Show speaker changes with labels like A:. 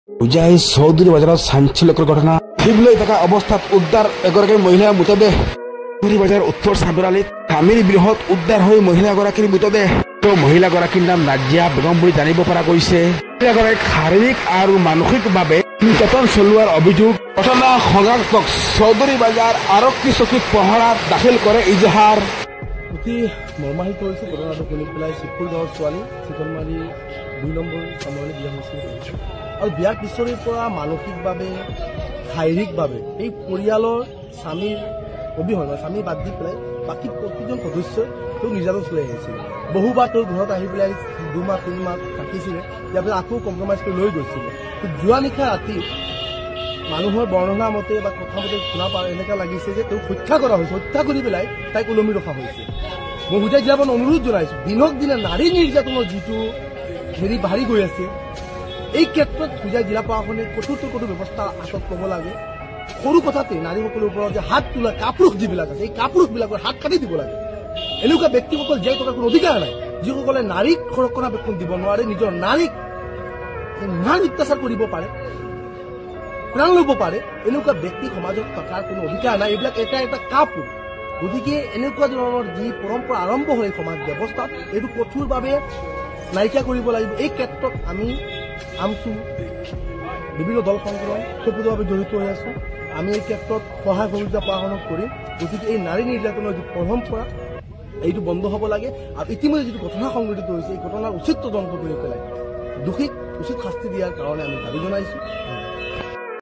A: হোজাই চৌধুৰী বজাৰত চাঞ্চল্যকৰ ঘটনা। লৈ থকা অৱস্থাত উদ্ধাৰ এগৰাকী মহিলাৰ মৃতদেহ। চৌধুৰী বজাৰ উত্তৰ চান্দৰালিত স্বামীৰ গৃহত উদ্ধাৰ হৈ মহিলাগৰাকীৰ মৃতদেহ। মহিলাগৰাকীৰ নাম নাজিয়া বেগম বুলি জানিব পৰা গৈছে। মহিলাগৰাকীক শাৰীৰিক আৰু মানসিকভাৱে নিৰ্যাতন চলোৱাৰ অভিযোগ। ঘটনা সংক্ৰান্তক চৌধুৰী বজাৰ আৰক্ষী চকীত পহৰাত দাখিল কৰে ইজাহাৰ।
B: অতি মৰ্মাহিত হৈছে ঘটনাটো শুনি পেলাই। চিতপুৰ গাঁৱৰ ছোৱালী চিতলমাৰী 2 নম্বৰ চামৰণি বিয়া হৈছিল আৰু বিয়াৰ পিছৰে পৰা মানসিকভাৱে, শাৰীৰিকভাৱে এই পৰিয়ালৰ স্বামীৰ অবিহনে, স্বামী বাদ দি পেলাই বাকী প্ৰতিজন সদস্যই তেওঁক নিৰ্যাতন চলাই আহিছিলে। বহুবাৰ তেওঁৰ ঘৰত আহি পেলাই 2 মাহ 3 মাহ থাকিছিলে। ইয়াৰ পিছত আকৌ কম্প্ৰমাইজ কৰি লৈ গৈছিলে। যোৱা নিশা ৰাতি মানুহৰ বৰ্ণনা মতে বা কথা মতে শুনা পা এনেকুৱা লাগিছে যে তেওঁক হত্যা কৰা হৈছে, হত্যা কৰি পেলাই তাইক ওলমি ৰখা হৈছে। মই হোজাই জিলাখন অনুৰোধ জনাইছো, দিনক দিনে নাৰী নিৰ্যাতনৰ যিটো হেৰি বাঢ়ি গৈ আছে, এই ক্ষেত্ৰত হোজাই জিলা প্ৰশাসনে কঠোৰতকৈ কঠোৰ ব্যৱস্থা হাতত ল'ব লাগে। সৰু কথাতে নাৰীসকলৰ ওপৰত যে হাত তোলা কাপুৰুষ যিবিলাক আছে, এই কাপুৰুষবিলাকৰ হাত কাটি দিব লাগে। এনেকুৱা ব্যক্তিসকল জীয়াই থকাৰ কোনো অধিকাৰ নাই, যিসকলে নাৰীক ৰক্ষণাবেক্ষণ দিব নোৱাৰে, নিজৰ নাৰীক ইমান অত্যাচাৰ কৰিব পাৰে, প্ৰাণ ল'ব পাৰে। এনেকুৱা ব্যক্তি সমাজত থকাৰ কোনো অধিকাৰ নাই। এইবিলাক এটা এটা কাপুৰুষ। গতিকে এনেকুৱা ধৰণৰ যি পৰম্পৰা আৰম্ভ হয় সমাজ ব্যৱস্থাত, এইটো কঠোৰভাৱে নাইকিয়া কৰিব লাগিব। এই ক্ষেত্ৰত আমি আমচু, বিভিন্ন দল সংগঠন ওতঃপ্ৰোতভাৱে জড়িত হৈ আছো। আমি এই ক্ষেত্ৰত সহায় সহযোগিতা প্ৰশাসনক কৰিম। গতিকে এই নাৰী নিৰ্যাতনৰ যি পৰম্পৰা, এইটো বন্ধ হ'ব লাগে। আৰু ইতিমধ্যে যিটো ঘটনা সংঘটিত হৈছে, এই ঘটনাৰ উচিত তদন্ত কৰি পেলাই দোষীক উচিত শাস্তি দিয়াৰ কাৰণে আমি দাবী জনাইছো।